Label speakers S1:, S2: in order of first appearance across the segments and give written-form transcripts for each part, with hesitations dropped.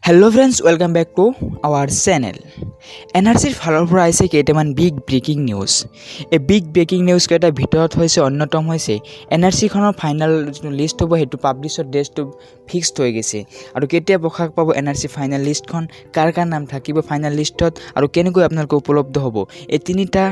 S1: Hello friends, welcome back to our channel. এনআৰচিৰ ফালৰ পৰা আহিছে কেইটামান বিগ ব্ৰেকিং নিউজ। এই বিগ ব্ৰেকিং নিউজকেইটাৰ ভিতৰত হৈছে, অন্যতম হৈছে এনআৰচিখনৰ ফাইনেল যিটো লিষ্ট হ'ব, সেইটো পাব্লিছৰ ডেটটো ফিক্সড হৈ গৈছে আৰু কেতিয়া প্ৰকাশ পাব এনআৰচি ফাইনেল লিষ্টখন, কাৰ কাৰ নাম থাকিব ফাইনেল লিষ্টত আৰু কেনেকৈ আপোনালোকে উপলব্ধ হ'ব, এই তিনিটা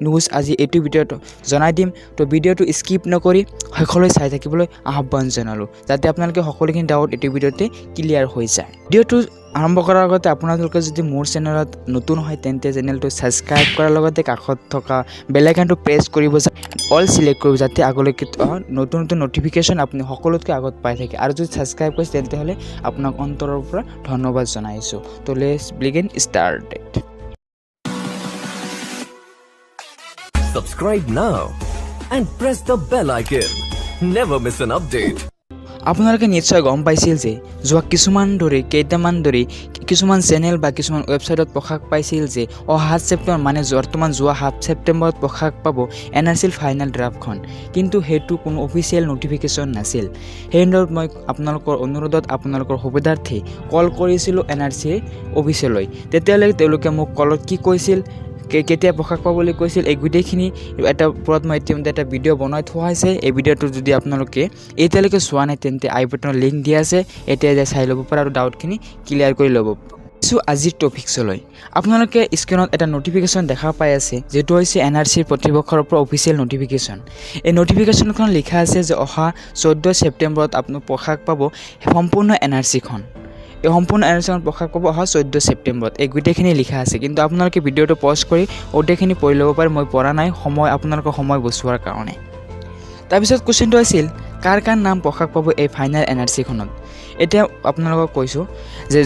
S1: নিউজ আজি এইটো ভিডিঅ'ত জনাই দিম। তো ভিডিঅ'টো স্কিপ নকৰি শেষলৈ চাই থাকিবলৈ আহ্বান জনালোঁ, যাতে আপোনালোকে সকলোখিনি ডাউট এইটো ভিডিঅ'তে ক্লিয়াৰ হৈ যায়। ভিডিঅ'টো আৰম্ভ কৰাৰ আগতে আপোনালোকে যদি মোৰ চেনেলত নতুন হয়, তেন্তে চেনেলটো ছাবস্ক্ৰাইব কৰাৰ লগতে কাষত থকা বেল আইকনটো প্ৰেছ কৰিব, অল চিলেক্ট কৰিব, যাতে আগলৈকে নতুন নতুন ন'টিফিকেশ্যন আপুনি সকলোতকৈ আগত পাই থাকে। আৰু যদি ছাবস্ক্ৰাইব কৰিছে, তেন্তে হ'লে আপোনাক অন্তৰৰ পৰা ধন্যবাদ জনাইছোঁ। তো let's begin started.
S2: Subscribe now and press the bell icon. Never miss an update.
S1: আপোনালোকে নিশ্চয় গম পাইছিল যে যোৱা কিছুমান ধৰি, কেইটামান ধৰি কিছুমান চেনেল বা কিছুমান ৱেবছাইটত প্ৰকাশ পাইছিল যে অহা 7 ছেপ্টেম্বৰ, মানে বৰ্তমান যোৱা 7 ছেপ্টেম্বৰত প্ৰকাশ পাব এনআৰচিৰ ফাইনেল ড্ৰাফ্টখন। কিন্তু সেইটো কোনো অফিচিয়েল ন'টিফিকেশ্যন নাছিল। সেই সন্দৰ্ভত মই আপোনালোকৰ অনুৰোধত, আপোনালোকৰ সুবিধাৰ্থে কল কৰিছিলোঁ এনআৰচিৰ অফিচলৈ। তেতিয়ালৈকে তেওঁলোকে মোক কলত কি কৈছিল, কেতিয়া প্ৰকাশ পাব বুলি কৈছিল, এই গোটেইখিনি এটা ওপৰত মই ইতিমধ্যে এটা ভিডিঅ' বনাই থোৱা হৈছে। এই ভিডিঅ'টো যদি আপোনালোকে এতিয়ালৈকে চোৱা নাই, তেন্তে আই বাটনৰ লিংক দিয়া আছে, এতিয়া যাই চাই ল'ব পাৰে আৰু ডাউটখিনি ক্লিয়াৰ কৰি ল'ব। কিছু আজিৰ টপিক্সলৈ, আপোনালোকে স্ক্ৰীণত এটা ন'টিফিকেশ্যন দেখা পাই আছে, যিটো হৈছে এনআৰচিৰ প্ৰতিপক্ষৰ পৰা অফিচিয়েল ন'টিফিকেশ্যন। এই ন'টিফিকেশ্যনখন লিখা আছে যে অহা 14 ছেপ্টেম্বৰত আপুনি প্ৰকাশ পাব সম্পূৰ্ণ এনআৰচিখন। এই সম্পূৰ্ণ এনআৰচিখন প্ৰকাশ পাব অহা 14 ছেপ্টেম্বৰত, এই গোটেইখিনি লিখা আছে। কিন্তু আপোনালোকে ভিডিঅ'টো পজ কৰি গোটেইখিনি পঢ়ি ল'ব পাৰে। মই পঢ়া নাই, সময়, আপোনালোকৰ সময় বচোৱাৰ কাৰণে। তাৰপিছত কুৱেশ্যনটো আছিল, কাৰ কাৰ নাম প্ৰকাশ পাব এই ফাইনেল এনআৰচিখনত? এতিয়া আপোনালোকক কৈছোঁ যে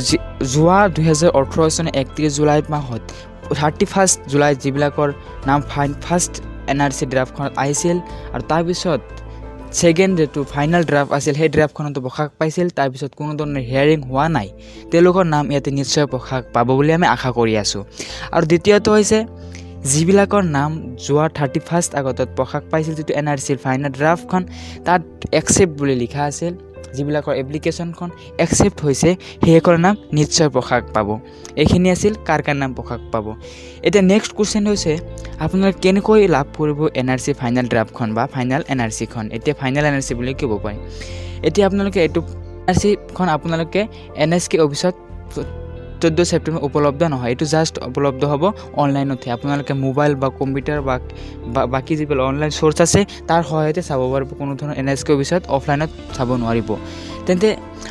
S1: যোৱা 2018 চনৰ 31 জুলাই মাহত, 31 জুলাইত যিবিলাকৰ নাম ফাৰ্ষ্ট এনআৰচি ড্ৰাফ্টখনত আহিছিল আৰু তাৰপিছত ছেকেণ্ড যিটো ফাইনেল ড্ৰাফ্ট আছিল, সেই ড্ৰাফ্টখনতো প্ৰকাশ পাইছিল, তাৰপিছত কোনো ধৰণৰ হিয়াৰিং হোৱা নাই, তেওঁলোকৰ নাম ইয়াতে নিশ্চয় প্ৰকাশ পাব বুলি আমি আশা কৰি আছোঁ। আৰু দ্বিতীয়টো হৈছে যিবিলাকৰ নাম যোৱা 31 আগষ্টত প্ৰকাশ পাইছিল, যিটো এনআৰচিৰ ফাইনেল ড্ৰাফ্টখন, তাত একচেপ্ট বুলি লিখা আছিল, যিবিলাকৰ এপ্লিকেশ্যনখন একচেপ্ট হৈছে, সেইসকলৰ নাম নিশ্চয় প্ৰকাশ পাব। এইখিনি আছিল কাৰ কাৰ নাম প্ৰকাশ পাব। এতিয়া নেক্সট কুৱেশ্যন হৈছে, আপোনালোকে কেনেকৈ লাভ কৰিব এনআৰচি ফাইনেল ড্ৰাফ্টখন বা ফাইনেল এনআৰচিখন? এতিয়া ফাইনেল এনআৰচি বুলি ক'ব পাৰি। এতিয়া আপোনালোকে এইটো এনআৰচিখন আপোনালোকে এনএছকে অফিচত 14 ছেপ্টেম্বৰ উপলব্ধ নহয়। এইটো জাষ্ট উপলব্ধ হ'ব অনলাইনতহে। আপোনালোকে মোবাইল বা কম্পিউটাৰ বা বাকী যিবিলাক অনলাইন চ'ৰ্চ আছে, তাৰ সহায়তে চাব পাৰিব। কোনো ধৰণৰ এনএছকে অফিচত অফলাইনত চাব নোৱাৰিব। তেন্তে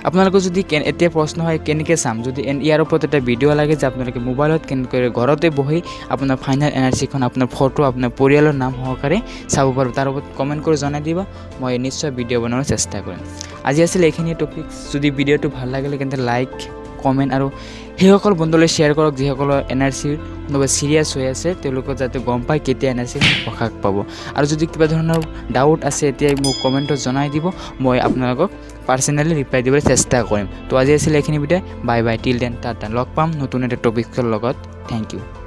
S1: আপোনালোকৰ যদি এতিয়া প্ৰশ্ন হয়, কেনেকৈ চাম? যদি ইয়াৰ ওপৰত এটা ভিডিঅ' লাগে যে আপোনালোকে মোবাইলত কেনেকৈ ঘৰতে বহি আপোনাৰ ফাইনেল এনআৰচিখন, আপোনাৰ ফটো, আপোনাৰ পৰিয়ালৰ নাম সহকাৰে চাব পাৰিব, তাৰ ওপৰত কমেণ্ট কৰি জনাই দিব। মই নিশ্চয় ভিডিঅ' বনাবলৈ চেষ্টা কৰিম। আজি আছিল এইখিনিয়ে টপিক। যদি ভিডিঅ'টো ভাল লাগিলে, তেন্তে লাইক, কমেণ্ট আৰু সেইসকল বন্ধুলৈ শ্বেয়াৰ কৰক, যিসকলৰ এনআৰচিৰ কোনোবা চিৰিয়াছ হৈ আছে, তেওঁলোকক যাতে গম পায় কেতিয়া এনআৰচি প্ৰকাশ পাব। আৰু যদি কিবা ধৰণৰ ডাউট আছে, এতিয়াই মোক কমেণ্টত জনাই দিব। মই আপোনালোকক পাৰ্চনেলি ৰিপ্লাই দিবলৈ চেষ্টা কৰিম। তো আজি আছিল এইখিনি video. Bye bye, till then, tata. লগ পাম নতুন এটা টপিকৰ লগত। Thank you.